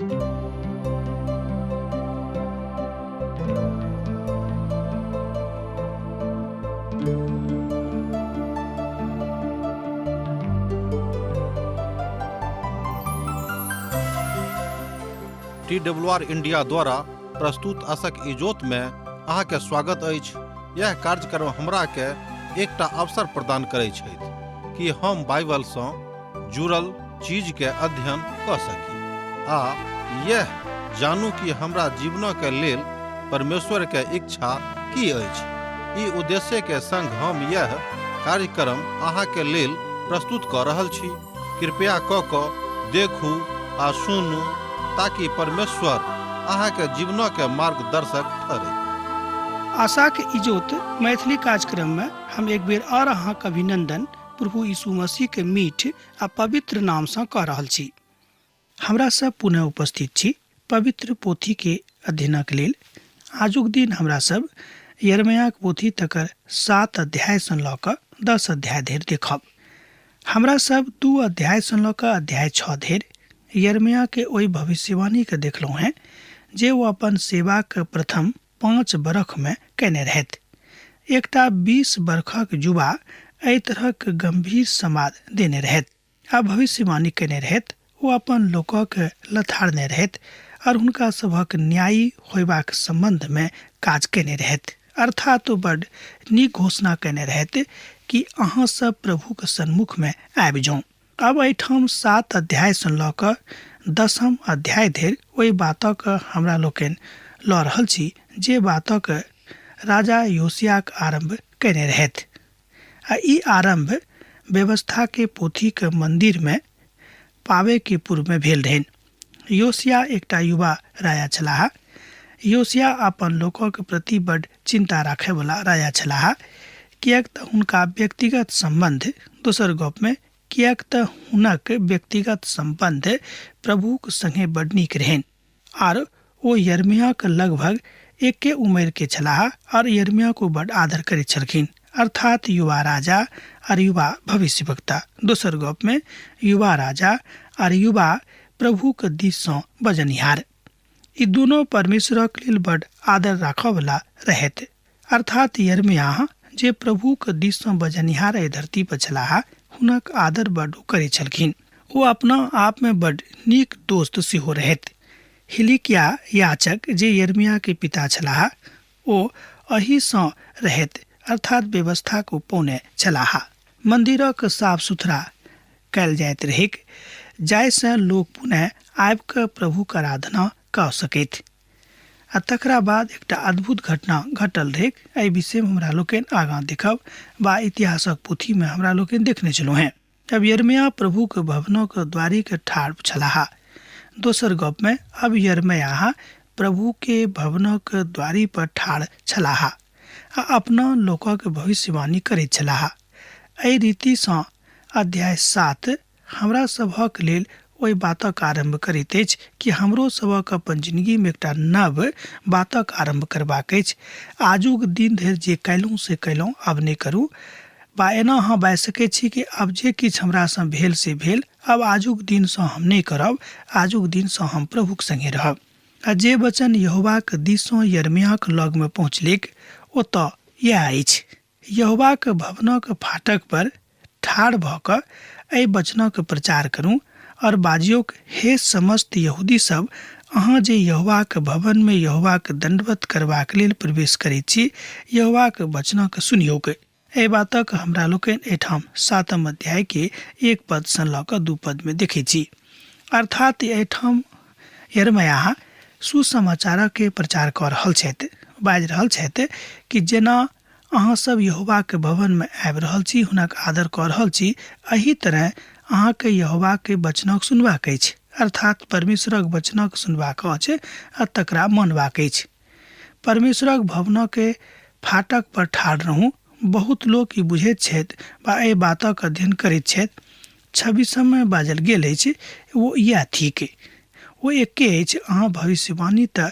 T W R India द्वारा प्रस्तुत असक इजोत में अहाँके स्वागत अछि। यह कार्यक्रम हमरा के एकटा अवसर प्रदान करै छथि कि हम बाइबल सँ जुड़ल चीज के अध्ययन कऽ सकी आ यह जानू कि हमरा जीवन के लेल परमेश्वर के इच्छा की अछि। ई उद्देश्य के संग हम यह कार्यक्रम अहाँ के लेल प्रस्तुत कऽ रहल छी। कृपया कऽ कऽ देखू आ सुनू ताकि परमेश्वर अहाँ के जीवन के मार्गदर्शक ठहरे। आशाक इजोत मैथिली कार्यक्रम में हम एक बेर और अहाँक अभिनंदन प्रभु यीशु मसीह के मीठ आ पवित्र नाम सँ कऽ रहल छी। हमरा सब पुनः उपस्थित छी पवित्र पोथी के अध्ययनक लेल। आजुक दिन हमरा सब यिर्मयाक पोथी तकर 7 अध्याय सँ लऽ कऽ 10 अध्याय धरि देखब। हमरा सब 2 अध्याय सँ लऽ कऽ अध्याय 6 धरि यिर्मयाह के ओहि भविष्यवाणी के देखलहुँ हेँ जे ओ अपन सेवाक प्रथम 5 बरख मे कयने रहथि। एकटा 20 बरखक युवा एहि तरहक गंभीर समाद देने रहथि आ भविष्यवाणी कयने रहथि। ओ अपन लोकक लथाड़ने रहथि और हुनका सभक न्यायी होयबाक संबंध मे काज कयने रहथि। अर्थात ओ बड नीक घोषणा कयने रहथि कि अहाँ सब प्रभुक सन्मुख मे आबि जाउ। अब एहिठाम 7 अध्याय सँ लऽ कऽ 10 अध्याय धरि ओहि बातक हमरा लोकनि लऽ रहल छी जे बातक राजा योशियाक आरम्भ कयने रहथि। आ ई आरम्भ व्यवस्था के पोथीक मंदिर मे पाबै के पूर्व मे भेल रहनि। योशिया एकटा युवा राजा छलाह। योशिया अपन लोकक प्रति बड चिंता राखयवला राजा छलाह, किएक तऽ हुनका व्यक्तिगत संबंध, दोसर गप मे किएक तऽ हुनक व्यक्तिगत संबंध प्रभुक संगे बड नीक रहनि। आर ओ यिर्मयाक लगभग एके उमेर के छलाह और यिर्मयाह को बड आदर करैत छलखिन, अर्थात युवा राजा और युवा भविष्यवक्ता। दोसर गप में युवा राजा और युवा प्रभुक दिस सँ बजनिहार। ई दुनू परमेश्वरक लेल बड आदर राखऽवला रहैत। अर्थात यिर्मयाह जे प्रभुक दिस सँ बजनिहार एहि धरती पर छलाह, हुनक आदर बड ओ करैत छलखिन। ओ अपना आप में बड नीक दोस्त सेहो रहैत। हिलिकिया याचक जे यिर्मयाह के पिता छलाह, ओ एहि सँ रहैत, अर्थात व्यवस्थाक ओ पौने छलाह। मंदिरक साफ सुथरा कयल जाइत रहैक, जाहि सँ लोक पुनः आबि कऽ प्रभुक आराधना कऽ सकैत। आ तकरा बाद एकटा अद्भुत घटना घटल रहैक। एहि विषयमे हमरा लोकनि आगाँ देखब वा इतिहासक पोथीमे हमरा लोकनि देखने छलहुँ हेँ। अब यिर्मयाह प्रभुक भवनक द्वारिक ठाढ़ छलाह। दोसर गपमे अब यिर्मयाह प्रभुके भवनक द्वारि पर ठाढ़ छलाह आ अपना लोकक भविष्यवाणी करैत छलाह। एहि रीतिसँ अध्याय 7 हमरा सभक लेल ओहि बातक आरम्भ करैत अछि कि हमरो सभक अपन जिनगीमे एकटा नव बातक आरम्भ करबाक अछि। आजुक दिन धरि जे कयलहुँ से कयलहुँ, आब नहि करू। वा एना अहाँ बाजि सकैत छी कि आब जे किछु हमरासँ भेल से भेल, आब आजुक दिनसँ हम नहि करब, आजुक दिनसँ हम प्रभुक संगे रहब। आ जे वचन यहोवाक दिससँ यिर्मयाहक लगमे पहुँचलैक, ओ तऽ इएह अछि। यहोवाक भवनक फाटक पर ठाढ़ भऽ कऽ एहि वचनक प्रचार करू और बाजियोक, हे समस्त यहूदी सब, अहाँ जे यहोवाक भवन मे यहोवाक दण्डवत करबाक लेल प्रवेश करैत छी, यहोवाक वचनक सुनियौक। एहि बातक हमरा लोकनि एहिठाम 7 अध्याय के 1 पद सँ लऽ कऽ 2 पद मे देखैत छी। अर्थात एहिठाम यिर्मयाह सुसमाचारक के प्रचार कऽ रहल छथि, बाजि रहल छथि कि जेना अहाँ सब यहोवाक भवन में आबि रहल छी, हुनक आदर कऽ रहल छी, एहि तरह अहाँके यहोवाक वचनक सुनबाक अछि, अर्थात परमेश्वरक वचनक सुनबाक अछि आ तकरा मानबाक अछि। परमेश्वरक भवनक फाटक पर ठाढ़ रहू। बहुत लोक ई बुझैत छथि वा एहि बातक अध्ययन करैत छथि। 26 में बाजल गेल अछि, ओ इएह थिक। ओ एके अछि, अहाँ भविष्यवाणी तऽ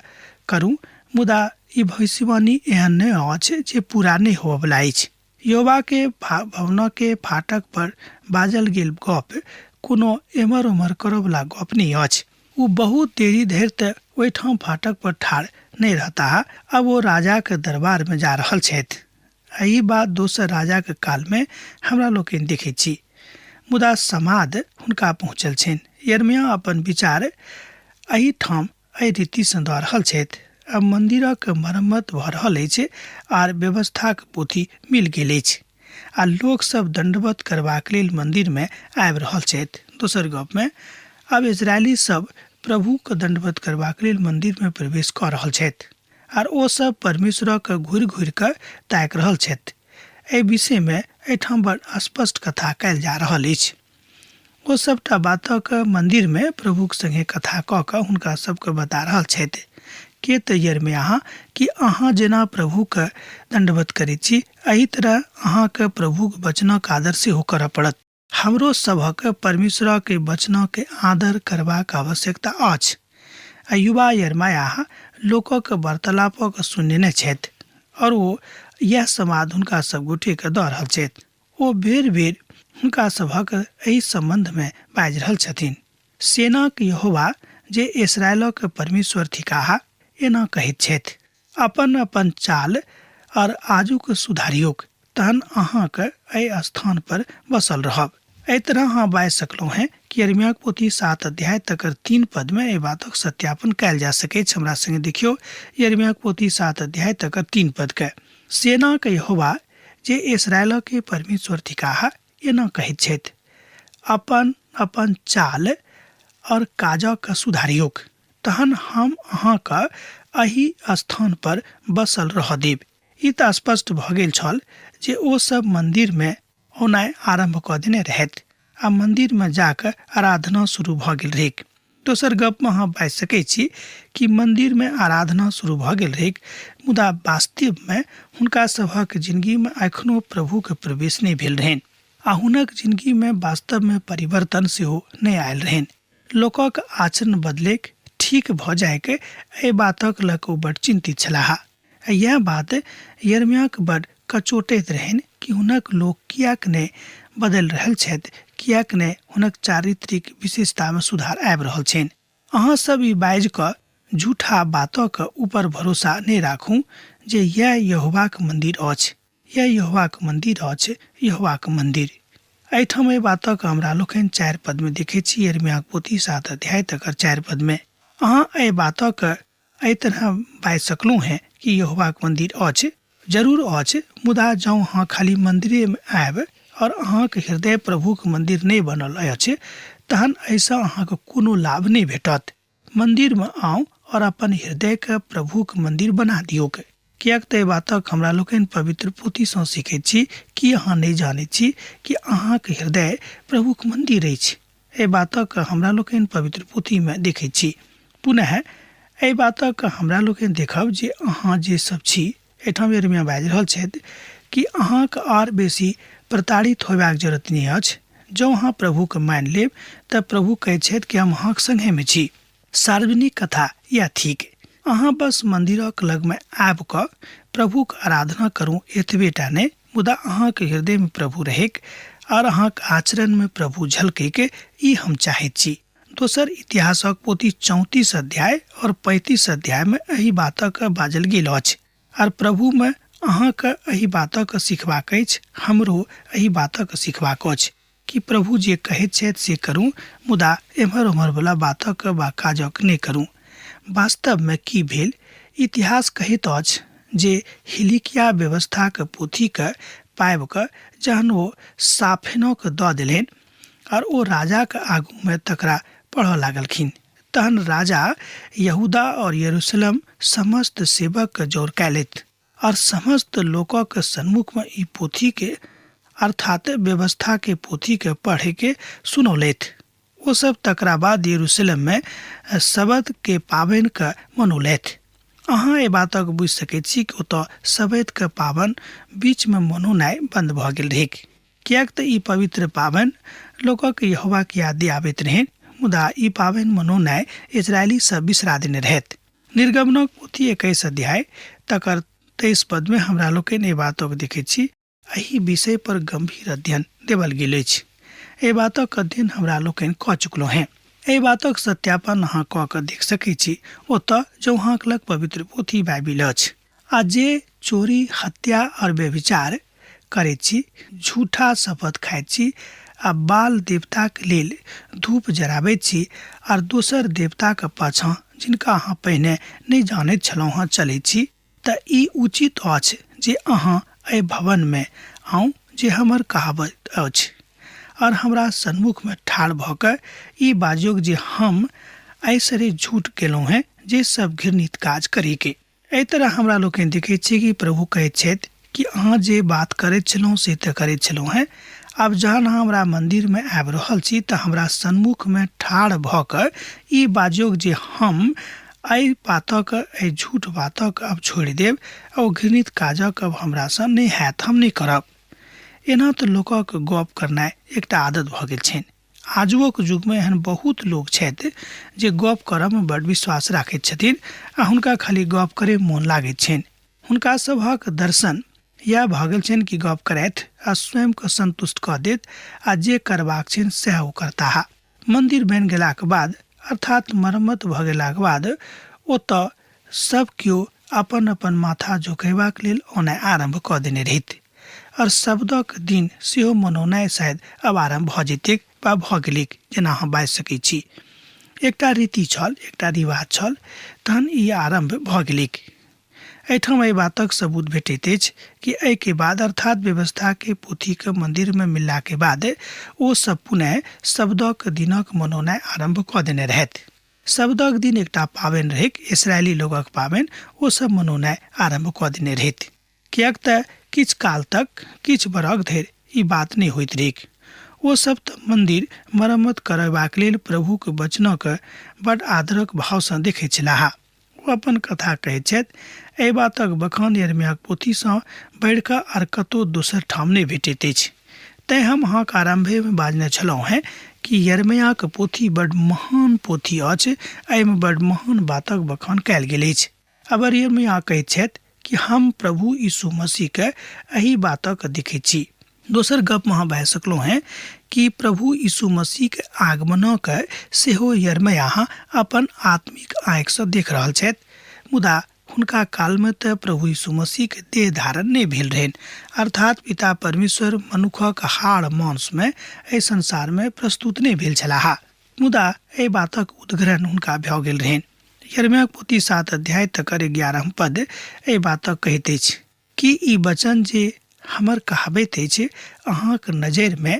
करू, मुदा ई भविष्यवाणी एहन नहि अछि जे पूरा नहि होबयवला अछि। यहोवाके भवनके फाटक पर बाजल गेल गप कोनो एम्हर-ओम्हर करऽवला गप नहि अछि। ओ बहुत देरी धरि तऽ ओहिठाम फाटक पर ठाढ़ नहि रहताह। आब ओ राजाक दरबार मे जा रहल छथि। आ ई बात दोसर राजाक काल मे हमरा लोकनि देखैत छी। मुदा समाद हुनका पहुँचल छनि। यिर्मयाह अपन विचार एहिठाम एहि रीति सँ दऽ रहल छथि। आब मन्दिरक मरम्मत भऽ रहल अछि आर व्यवस्थाक पोथी मिल गेल अछि आ लोक सभ दण्डवत करबाक लेल मन्दिर मे आबि रहल छथि। दोसर गप मे, आब इस्राएली सभ प्रभुक दण्डवत करबाक लेल मन्दिर मे प्रवेश कऽ रहल छथि आर ओ सभ परमेश्वरक घुरि-घुरि कऽ ताकि रहल छथि। एहि विषय मे एहिठाम बड़ स्पष्ट कथा कयल जा रहल अछि। ओ सभटा बातक मन्दिरमे प्रभुक संगे कथा कऽ कऽ हुनका सभकेँ बता रहल छथि। के तऽ यिर्मयाह कि अहाँ जेना प्रभुक दण्डवत करैत छी, एही तरह अहाँकेँ प्रभुक वचनक आदर सेहो करऽ पड़त। हमरो सभक परमेश्वरक वचनक आदर करबाक आवश्यकता अछि। आ युवा यिर्मयाह लोकक वार्तालापक सुनि नेने छथि और ओ यैह समाद हुनका सभ गोटेकेँ दऽ रहल छथि। ओ बेर-बेर हुनका सभक एहि सम्बन्ध मे बाजि रहल छथिन। सेनाक यहोवा, जे इस्राएलक परमेश्वर थिकाह, एना कहैत छथि, अपन-अपन चाल और आजुक सुधारिऔक, तहन अहाँक एहि स्थान पर बसल रहब। एहि तरह अहाँ बाजि सकलहुँ हेँ कि यिर्मयाक पोथी 7 अध्याय तकर 3 पद मे एहि बातक सत्यापन कयल जा सकैछ। हमरा संगे देखियौ यिर्मयाक पोथी 7 अध्याय तकर 3 पद के। सेनाक यहोवा, जे इस्राएलक परमेश्वर थिकाह, एना कहैत छथि, अपन अपन चाल और काजक सुधारियोक, तहन हम अहाँक एहि स्थान पर बसल रहऽ देब। ई तऽ स्पष्ट भऽ गेल छल जे ओ सब मन्दिर मे औनाइ आरम्भ कऽ देने रहथि आ मन्दिर मे जा कऽ आराधना शुरू भऽ गेल रहैक। दोसर गपमे अहाँ बाजि सकै छी कि मन्दिरमे आराधना शुरू भऽ गेल रहैक, मुदा वास्तवमे हुनका सभक जिनगीमे एखनो प्रभुके प्रवेश नहि भेल रहनि आ हुनक जिनगीमे वास्तवमे परिवर्तन सेहो नहि आयल रहनि। लोकक आचरण बदलैक, ठीक भऽ जाइक, एहि बातक लऽ कऽ ओ बड्ड चिन्तित छलाह। आ इएह बात यिर्मयाक बड्ड कचोटैत रहनि कि हुनक लोक किएक नहि बदलि रहल छथि, किएक नहि हुनक चारित्रिक विशेषतामे सुधार आबि रहल छनि। अहाँ सभ ई बाजि कऽ झूठा बातक ऊपर भरोसा नहि राखू जे यैह यहोवाक मन्दिर अछि, यैह यहोवाक मन्दिर अछि, यहोवाक मन्दिर। एहिठाम एहि बातक हमरा लोकनि 4 पदमे देखैत छी, यिर्मयाक पोथी 7 अध्याय तकर 4 पदमे। अहाँ एहि बातक एहि तरह बाजि सकलहुँ हेँ कि यहोवाक मन्दिर अछि, जरूर अछि, मुदा जँ अहाँ खाली मन्दिरेमे आयब और अहाँक हृदय प्रभुक मन्दिर नहि बनल अछि, तहन एहिसँ अहाँक कोनो लाभ नहि भेटत। मन्दिरमे आउ और अपन हृदयकेँ प्रभुक मन्दिर बना दियौक। किएक तऽ एहि बातक हमरा लोकनि पवित्र पोथीसँ सीखैत छी कि अहाँ नहि जानैत छी कि अहाँक हृदय प्रभुक मन्दिर अछि। एहि बातक हमरा लोकनि पवित्र पोथीमे देखैत छी। पुनः एहि बातक हमरा लोकनि देखब जे अहाँ जे सब छी, एहिठाम यिर्मयाह बाजि रहल छथि कि अहाँक आर बेसी प्रताड़ित होयबाक जरूरत नहि अछि। जँ अहाँ प्रभुके मानि लेब तऽ प्रभु कहैत छथि कि हम अहाँक संगेमे छी। सार्वजनिक कथा इएह थिक। अहाँ बस मन्दिरक लगमे आबि कऽ प्रभुक आराधना करू एतबे टा नहि, मुदा अहाँक हृदयमे प्रभु रहैक आर अहाँक आचरणमे प्रभु झलकैक, ई हम चाहैत छी। दोसर इतिहासक पोथी 34 अध्याय और 35 अध्यायमे एहि बातक बाजल गेल अछि। आर प्रभुमे अहाँक एहि बातक सिखबाक अछि, हमरो एहि बातक सिखबाक अछि कि प्रभु जे कहैत छथि से करू, मुदा एम्हर-ओम्हरवला बातक वा काजक नहि करू। वास्तवमे की भेल? इतिहास कहैत अछि जे हिलिकिया व्यवस्थाक पोथीकेँ पाबि कऽ जहन ओ साफेनोकेँ दऽ देलनि आर ओ राजाक आगूमे तकरा पढ़ऽ लागलखिन, तहन राजा यहूदा और यरूशलेम समस्त सेवककेँ जौर कयलथि और समस्त लोकक सन्मुखमे ई पोथीके अर्थात व्यवस्थाके पोथीके पढ़ैके सुनौलथि। ओ सब तकरा बाद यरूशलेममे सबतके पाबनिके मनौलथि। अहाँ एहि बातक बुझि सकैत छी कि ओतऽ सबतके पाबनि बीचमे मनौनाइ बन्द भऽ गेल रहैक। किएक तऽ ई पवित्र पाबनि लोकक यहोवाक याद दियाबैत रहनि, मुदा ई पाबनि मनौनाइ इस्राएली सब बिसरा देने रहथि। निर्गमनक पोथी 21 अध्याय तकर 23 पदमे हमरा लोकनि एहि बातक देखैत छी। एहि विषय पर गंभीर अध्ययन देवल गेल अछि। एहि बातक अध्ययन हमरा लोकनि कऽ चुकलहुँ हेँ। एहि बातक सत्यापन अहाँ कऽ कऽ देख सकैत छी ओतऽ जँ अहाँक लग पवित्र पोथी बाइबिल अछि। आ जे चोरी, हत्या और व्यभिचार करैत छी, झूठा शपथ खाइत छी आ बाल देवताक लेल धूप जराबैत छी और दोसर देवताक पाछाँ जिनका अहाँ पहिने नहि जानैत छलहुँ हँ चलैत छी, तऽ ई उचित अछि जे अहाँ एहि भवन मे आउ जे हमर कहाबैत अछि और हमरा सन्मुख मे ठाढ़ भऽ कऽ ई बाजियौक जे हम एहिसरे झूठ केलहुँ हेँ जे सब घृणित काज करैके। एहि तरह हमरा लोकनि देखैत छी कि प्रभु कहैत छथि कि अहाँ जे बात करैत छलहुँ से तऽ करैत छलहुँ हेँ, आब जहन अहाँ हमरा मन्दिरमे आबि रहल छी तऽ हमरा सन्मुखमे ठाढ़ भऽ कऽ ई बाजियौक जे हम एहि बातक, एहि झूठ बातक आब छोड़ि देब आ ओ घृणित काजक आब हमरासँ नहि हैत, हम नहि करब। एना तऽ लोकक गप करनाइ एकटा आदत भऽ गेल छनि। आजुओक युगमे एहन बहुत लोक छथि जे गप करऽमे बड्ड विश्वास राखैत छथिन आ हुनका खाली गप करैमे मोन लागैत छनि। हुनका सभक दर्शन इएह भऽ गेल छनि कि गप करथि आ स्वयंकेँ संतुष्ट कऽ देत आ जे करबाक छनि सएह ओ करताह। मन्दिर बनि गेलाक बाद अर्थात मरम्मत भऽ गेलाक बाद ओतऽ सभ केओ अपन-अपन माथा झुकयबाक लेल औनाइ आरम्भ कऽ देने रहैत आओर शब्दक दिन सेहो मनौनाइ शायद आब आरम्भ भऽ जयतैक वा भऽ गेलैक जेना अहाँ बाजि सकैत छी। एकटा रीति छल, एकटा रिवाज छल, तहन ई आरम्भ भऽ गेलैक। एहिठाम एहि बातक सबूत भेटैत अछि कि एहिके बाद अर्थात व्यवस्थाके पोथीके मन्दिरमे मिललाके बाद ओ सब पुनः शब्दक दिनक मनौनाइ आरम्भ कऽ देने रहथि। शब्दक दिन एकटा पाबनि रहैक, इसराइली लोकक पाबनि, ओ सब मनौनाइ आरम्भ कऽ देने रहथि। किएक तऽ किछु काल तक, किछु बरख धरि ई बात नहि होइत रहैक। ओ सब तऽ मन्दिर मरम्मत करयबाक लेल प्रभुक वचनक बड आदरक भावसँ देखैत छलाह। ओ अपन कथा कहैत छथि, एहि बातक बखान यिर्मयाहक पोथी सँ बढ़ि कऽ आर कतौ दोसर ठाम नहि भेटैत अछि। तेँ हम अहाँक आरम्भे मे बाजने छलहुँ हेँ कि यिर्मयाहक पोथी बड्ड महान पोथी अछि, एहि मे बड्ड महान बातक बखान कयल गेल अछि। अबर यिर्मयाह कहैत छथि कि हम प्रभु यीशु मसीह के एहि बातक देखैत छी। दोसर गप मे अहाँ बाजि सकलहुँ हेँ कि प्रभु यीशु मसीह के आगमनक सेहो यिर्मयाह अपन आत्मिक आँखि सँ देख रहल छथि, मुदा हुनका काल मे तऽ प्रभु यीशु मसीह के देह धारण नहि भेल रहनि, अर्थात पिता परमेश्वर मनुखक हाड़ मांस मे एहि संसार मे प्रस्तुत नहि भेल छलाह। मुदा एहि बातक उद्घरण हुनका भऽ गेल रहनि। यिर्मयाहक पोथी 7 अध्याय तकर 11 पद एहि बातक कहैत अछि कि ई वचन जे हमर कहाबैत अछि अहाँक नजरिमे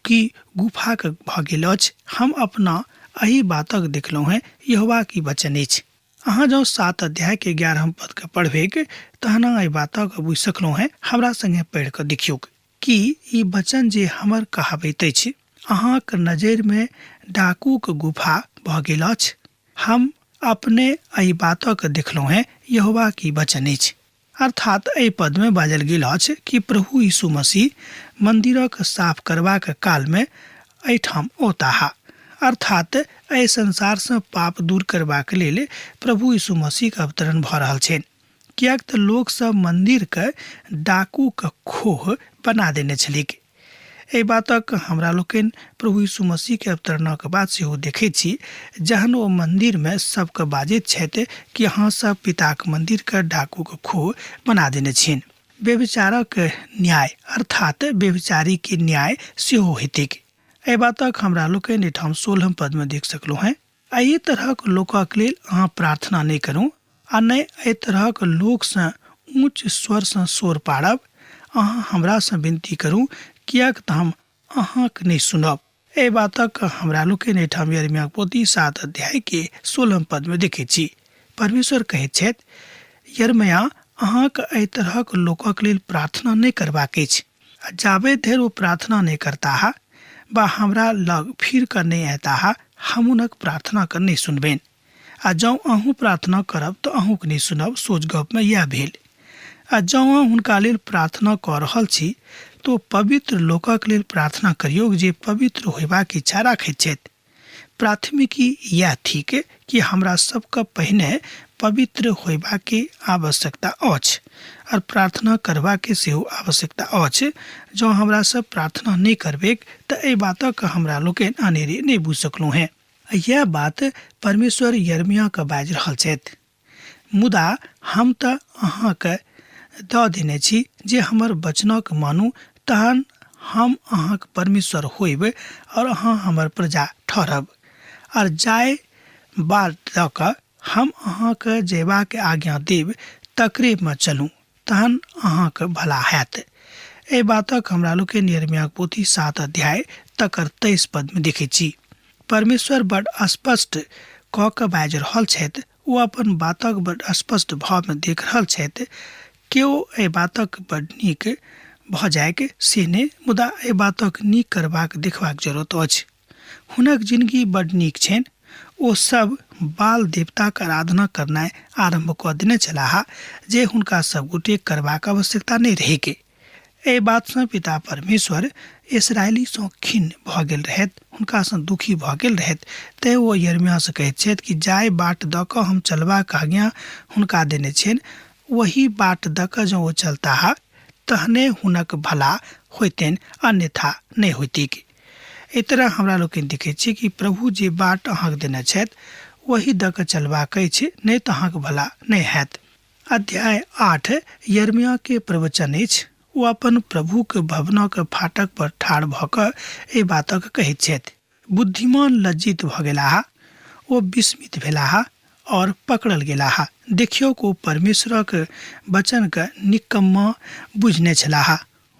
की गुफाक भऽ गेल अछि? हम अपना एहि बातक देखलहुँ हेँ, यहोवाक ई वचन अछि। अहाँ जँ 7 अध्यायके 11 पदके पढ़बैक तहन अहाँ एहि बातक बुझि सकलहुँ हेँ। हमरा संगे पढ़ि कऽ देखियौक कि ई वचन जे हमर कहाबैत अछि अहाँक नजरिमे डाकूक गुफा भऽ गेल अछि? हम अपने एहि बातक देखलहुँ हेँ, यहोवाक ई वचन अछि। अर्थात एहि पदमे बाजल गेल अछि कि प्रभु यीशु मसीह मन्दिरक साफ करबाक कालमे एहिठाम औताह। अर्थात एहि संसारसँ पाप दूर करबाक लेल प्रभु यीशु मसीहक अवतरण भऽ रहल छनि। किएक तऽ लोक सब मन्दिरके डाकूक खोह बना देने छलैक। एहि बातक हमरा लोकनि प्रभु यीशु मसीहके अवतरणक बाद सेहो देखैत छी, जहन ओ मन्दिरमे सबके बाजैत छथि कि अहाँ सब पिताक मन्दिरके डाकूक खोह बना देने छियनि। व्यभिचारक न्याय अर्थात व्यभिचारीके न्याय सेहो हेतैक। एहि बातक हमरा लोकनि एहिठाम 16 पदमे देख सकलहुँ हेँ। एहि तरहक लोकक लेल अहाँ प्रार्थना नहि करू आ ने एहि तरहक लोकसँ ऊँच स्वरसँ शोर पाड़ब। अहाँ हमरासँ विनती करू, किएक तँ हम अहाँक नहि सुनब। एहि बातक हमरा लोकनि एहिठाम यिर्मयाहक पोथी 7 अध्यायके 16 पदमे देखैत छी। परमेश्वर कहैत छथि, यिर्मयाह, अहाँक एहि तरहक लोकक लेल प्रार्थना नहि करबाक अछि। आ जाबे धरि ओ प्रार्थना नहि करताह वा हमरा लग फिर कऽ नहि अयताह, हम हुनक प्रार्थनाके नहि सुनबनि। आ जँ अहूँ प्रार्थना करब तऽ अहूँके नहि सुनब। सोझ गपमे इएह भेल। आ जँ अहाँ हुनका लेल प्रार्थना कऽ रहल छी तऽ ओ पवित्र लोकक लेल प्रार्थना करियौक जे पवित्र होयबाक इच्छा राखैत छथि। प्राथमिकी इएह थिक कि हमरा सबके पहिने पवित्र होयबाके आवश्यकता अछि आओर प्रार्थना करबाके सेहो आवश्यकता अछि। जँ हमरा सब प्रार्थना नहि करबैक तऽ एहि बातक हमरा लोकनि अनेरे नहि बुझि सकलहुँ हेँ। इएह बात परमेश्वर यिर्मयाह के बाजि रहल छथि। मुदा हम तऽ अहाँके दऽ देने छी जे हमर वचनक मानू, तहन हम अहाँक परमेश्वर होयब और अहाँ हमर प्रजा ठहरब। आर जाय बाट दऽ कऽ हम अहाँके जयबाक आज्ञा देब तकरेमे चलू, तहन अहाँक भला हैत। एहि बातक हमरा लोकनि यिर्मयाहक पोथी 7 अध्याय तकर 23 पदमे देखैत छी। परमेश्वर बड स्पष्ट कऽ कऽ बाजि रहल छथि। ओ अपन बातक बड स्पष्ट भावमे देख रहल छथि। केओ एहि बातक बड नीक भऽ जाइक से नहि, मुदा एहि बातक नीक करबाक देखबाक जरूरत अछि। हुनक जिनगी बड नीक छनि। ओ सब बाल देवताक आराधना करनाइ आरम्भ कऽ देने छलाह जे हुनका सब गोटेक करबाक आवश्यकता नहि रहैक। एहि बातसँ पिता परमेश्वर इसराइलीसँ खिन्न भऽ गेल रहथि, हुनकासँ दुखी भऽ गेल रहथि। तेँ ओ यिर्मयाहसँ कहैत छथि कि जाहि बाट दऽ कऽ हम चलबाक आज्ञा हुनका देने छियनि, ओही बाट दऽ कऽ जँ ओ चलताह तहने हुनक भला होइतनि, अन्यथा नहि होइतैक। एहि तरह हमरा लोकनि देखैत छी कि प्रभु जे बाट अहाँके देने छथि ओही दऽ कऽ चलबाक अछि, नहि तऽ अहाँके भला नहि हैत। अध्याय 8 यिर्मयाह के प्रवचन अछि। ओ अपन प्रभुक भवनक फाटक पर ठाढ़ भऽ कऽ एहि बातक कहैत छथि। बुद्धिमान लज्जित भऽ गेलाह, ओ विस्मित भेलाह और पकड़ल गेलाह। देखियौक, ओ परमेश्वरक वचनके निकम्मा बुझने छलाह,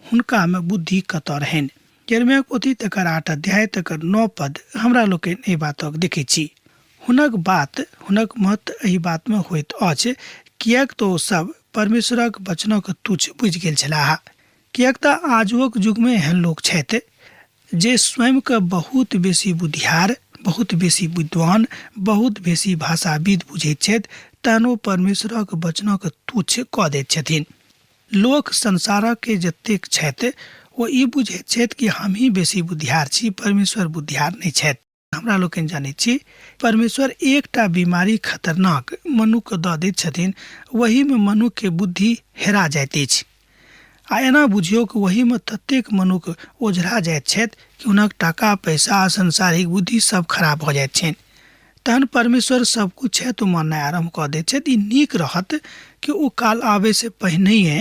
हुनकामे बुद्धि कतऽ रहनि। यिर्मयाहक पोथी तकर 8 अध्याय तकर 9 पद हमरा लोकनि एहि बातक देखैत छी। हुनक बात हुनक महत्व एहि बातमे होइत अछि किएक तऽ ओ सब परमेश्वरक वचनक तुच्छ बुझि गेल छलाह। किएक तऽ आजुक युगमे एहन लोक छथि जे स्वयंके बहुत बेसी बुद्धियार, बहुत बेसी विद्वान, बहुत बेसी भाषाविद बुझैत छथि, तहन ओ परमेश्वरक वचनक तुच्छ कऽ दैत छथिन। लोक संसारके जतेक छथि ओ ई बुझैत छथि कि हमही बेसी बुद्धियार छी, परमेश्वर बुद्धियार नहि छथि। हमरा लोकनि जानैत छी परमेश्वर एकटा बीमारी खतरनाक मनुक्खके दऽ दैत छथिन, ओहीमे मनुक्खके बुद्धि हेरा जाइत अछि। आ एना बुझियौ कि ओहीमे ततेक मनुक्ख ओझरा जाइत छथि कि हुनक टाका पैसा आ सांसारिक बुद्धि सब खराब भऽ जाइत छनि। तहन परमेश्वर सब किछु छथि ओ माननाइ आरम्भ कऽ दैत छथि। ई नीक रहत कि ओ काल आबयसँ पहिनहिए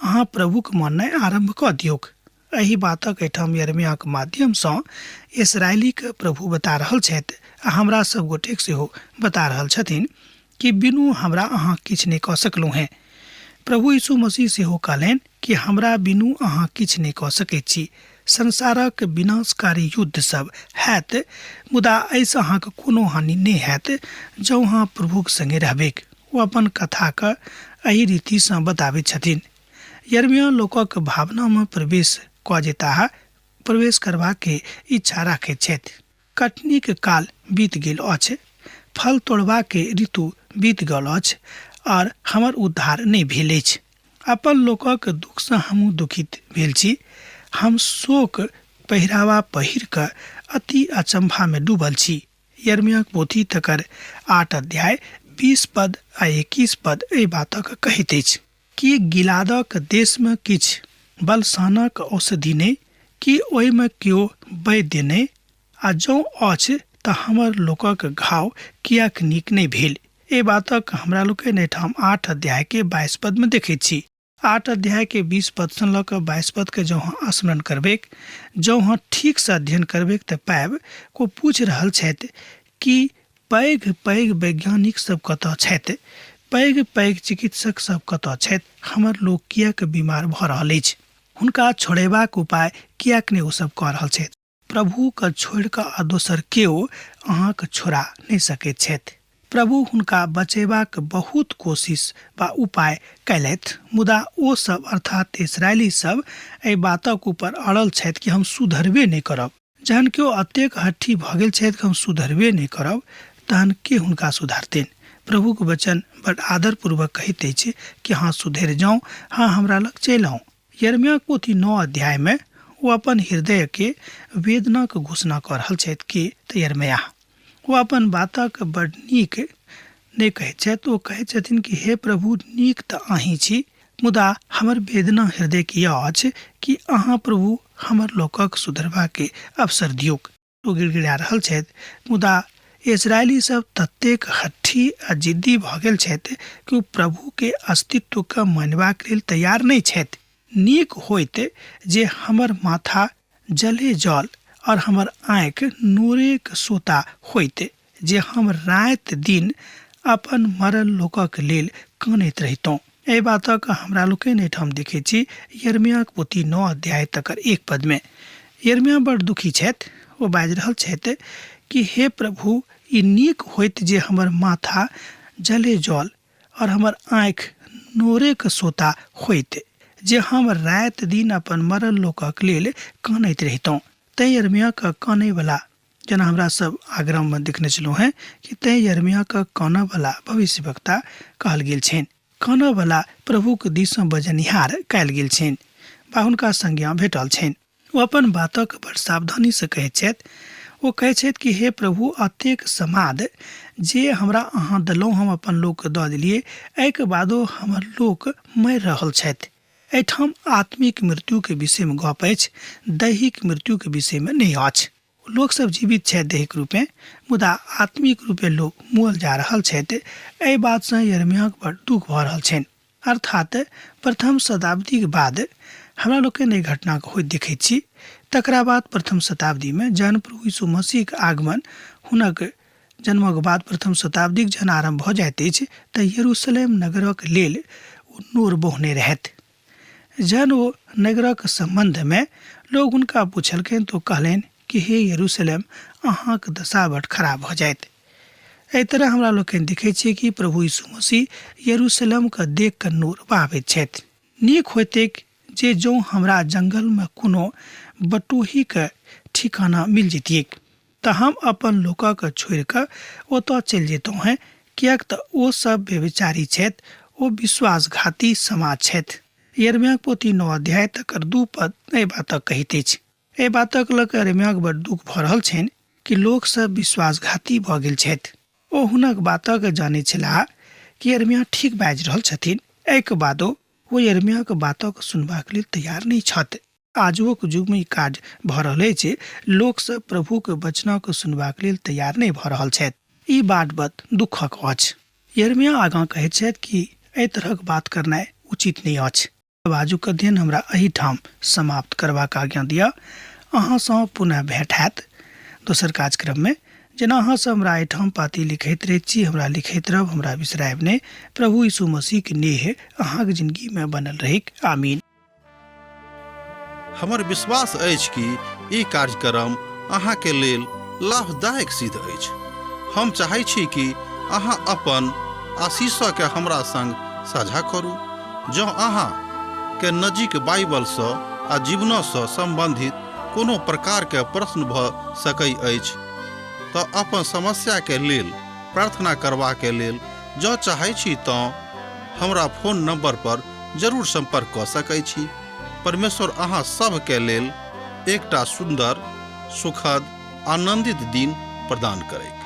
अहाँ प्रभुक माननाइ आरम्भ कऽ दियौक। एहि बातक एहिठाम यिर्मयाहक माध्यमसँ इसराइलीके प्रभु बता रहल छथि आ हमरा सब गोटेक सेहो बता रहल छथिन कि बिनु हमरा अहाँ किछु नहि कऽ सकलहुँ हेँ। प्रभु यीशु मसीह सेहो कहलनि कि हमरा बिनु अहाँ किछु नहि कऽ सकैत छी। संसारक विनाशकारी युद्ध सब हैत, मुदा एहिसँ अहाँके कोनो हानि नहि हैत जँ अहाँ प्रभुक संगे रहबैक। ओ अपन कथाके एहि रीतिसँ बताबैत छथिन। यिर्मयाह लोकक भावनामे प्रवेश कऽ जेताह, प्रवेश करबाक इच्छा राखैत छथि। कटनीक काल बीत गेल अछि, फल तोड़बाक ऋतु बीत गेल अछि और हमर उद्धार नहि भेल अछि। अपन लोकक दुःखसँ हमहूँ दुखित भेल छी। हम शोक पहिरावा पहिर कऽ अति अचम्भामे डूबल छी। यिर्मयाहक पोथी तकर 8 अध्याय 20 पद आ 21 पद एहि बातक कहैत अछि। की गिलादक देशमे किछु बलसानक औषधि नहि? की ओहिमे केओ वैद्य नहि? आ जँ अछि तँ हमर लोकक घाव किएक नीक नहि भेल? एहि बातक हमरा लोकनि एहिठाम 8 अध्यायके 22 पदमे देखैत छी। 8 अध्यायके 20 पदसँ लऽ कऽ 22 पदके जँ अहाँ स्मरण करबैक, जँ अहाँ ठीकसँ अध्ययन करबैक तऽ पायब ओ पूछि रहल छथि कि पैघ पैघ वैज्ञानिक सब कतऽ छथि, पैघ पैघ चिकित्सक सब कतऽ छथि, हमर लोक किएक बीमार भऽ रहल अछि, हुनका छोड़ेबाक उपाय किएक नहि ओ सब कऽ रहल छथि। प्रभुके छोड़ि कऽ आ दोसर केओ अहाँके छोड़ा नहि सकैत छथि। प्रभु हुनका बचेबाक बहुत कोशिश वा उपाय कयलथि, मुदा ओ सब अर्थात इसराइली सब एहि बातक ऊपर अड़ल छथि कि हम सुधरबे नहि करब। जहन केओ अतेक हठी भऽ गेल छथि कि हम सुधरबे नहि करब, तहन के हुनका सुधारतनि? प्रभुक वचन बड आदरपूर्वक कहैत अछि कि अहाँ सुधरि जाउ, अहाँ हमरा लग चलि आउ। यिर्मयाहक पोथी 9 अध्यायमे ओ अपन हृदयके वेदनाक घोषणा कऽ रहल छथि कि तऽ यिर्मयाह ओ अपन बातक बड नीक नहि कहैत छथि। ओ कहैत छथिन कि हे प्रभु, नीक तऽ अहीं छी, मुदा हमर वेदना हृदयके यह अछि कि अहाँ प्रभु हमर लोकक सुधरबाके अवसर दियौक। ओ गिड़गिड़ा रहल छथि, मुदा इजरायली सब ततेक हट्ठी आ जिद्दी भऽ गेल छथि कि ओ प्रभुके अस्तित्वके मानबाक लेल तैयार नहि छथि। नीक होइत जे हमर माथा जले जल और हमर आँखि नोरेक सोता होइत जे हम राति दिन अपन मरल लोकक लेल कानैत रहितहुँ। एहि बातक हमरा लोकनि एहिठाम देखैत छी यरमियाक पोथी 9 अध्याय तकर 1 पदमे। यरमिया बड़ दुखी छथि। ओ बाजि रहल छथि कि हे प्रभु, ई नीक होइत जे हमर माथा जले जल और हमर आँखि नोरेक सोता होइत जे हम राति दिन अपन मरल लोकक लेल कानैत रहितहुँ। तैं यरमियाक कानैवला, जेना हमरा सब आग्रहमे देखने छलहुँ हेँ कि तैं यरमियाक कानऽवला भविष्यवक्ता कहल गेल छनि। कानऽवला प्रभुक दिससँ बजनिहार कयल गेल छनि वा हुनका संज्ञा भेटल छनि। ओ अपन बातक बड़ सावधानीसँ कहैत छथि। ओ कहैत छथि कि हे प्रभु, अतेक समाद जे हमरा अहाँ देलहुँ हम अपन लोकके दऽ देलियै, एहिके बादो हमर लोक मरि रहल छथि। एहिठाम आत्मिक मृत्युके विषयमे गप अछि, दैहिक मृत्युके विषयमे नहि अछि। लोकसभ जीवित छथि दैहिक रूपेँ, मुदा आत्मिक रूपेँ लोक मुअल जा रहल छथि। एहि बातसँ यरमियाक बड़ दुख भऽ रहल छनि। अर्थात प्रथम शताब्दीक बाद हमरा लोकनि एहि घटनाके होइत देखैत छी। तकरा बाद प्रथम शताब्दीमे जहन प्रभु यीशु मसीहक आगमन हुनक जन्मक बाद प्रथम शताब्दीक जहन आरम्भ भऽ जाइत अछि तऽ यरूशलेम नगरक लेल ओ नोर बहने रहथि। जहन ओ नगरक सम्बन्धमे लोक हुनका पुछलखिन तऽ ओ कहलनि कि हे यरूशलेम, अहाँक दशा बड खराब भऽ जायत। एहि तरह हमरा लोकनि देखै छियै कि प्रभु यीशु मसीह यरूशलेमके देख कऽ नोर बहाबैत छथि। नीक होइतैक जे जौं हमरा जंगलमे कोनो बटोहीके ठिकाना मिल जैतियैक तऽ हम अपन लोकक छोड़ि कऽ ओतऽ चलि जैतहुँ हेँ, किएक तऽ ओ सभ व्यभिचारी छथि, ओ विश्वासघाती समाज छथि। यिर्मयाहक पोथी 9 अध्याय तकर 2 पद एहि बातक कहैत अछि। एहि बातक लऽ कऽ यिर्मयाहक बड़ दुःख भऽ रहल छनि कि लोक सभ विश्वासघाती भऽ गेल छथि। ओ हुनक बातक जानैत छलाह कि यिर्मयाह ठीक बाजि रहल छथिन, एहिके बादो ओ यिर्मयाहक बातक सुनबाक लेल तैयार नहि छथि। आजुक युगमे ई काज भऽ रहल अछि, लोकसभ प्रभुक वचनक सुनबाक लेल तैयार नहि भऽ रहल छथि। ई बात बड़ दुःखक अछि। यिर्मयाह आगाँ कहैत छथि कि एहि तरहक बात करनाइ उचित नहि अछि। आजुक अध्ययन हमरा एहिठाम समाप्त करबाक आज्ञा दिअ। अहाँसँ पुनः भेंट हैत दोसर कार्यक्रममे। जेना अहाँ सब हमरा एहिठाम पाती लिखैत रहैत छी, हमरा लिखैत रहब, हमरा बिसरायब नहि। प्रभु यीशु मसीहक नेह अहाँक जिंदगीमे बनल रहैक। आमीन। हमर विश्वास अछि कि ई कार्यक्रम अहाँके लेल लाभदायक सिद्ध अछि। हम चाहै छी कि अहाँ अपन आशीषके हमरा संग साझा करू। जँ अहाँ के नजीक बाइबलसँ आ जीवनसँ सम्बन्धित कोनो प्रकारके प्रश्न भऽ सकै अछि तऽ अपन समस्याके लेल प्रार्थना करबाके लेल जँ चाहै छी तँ हमरा फोन नंबर पर जरूर संपर्क कऽ सकै छी। परमेश्वर अहाँ सभके लेल एकटा सुन्दर, सुखद, आनंदित दिन प्रदान करैक।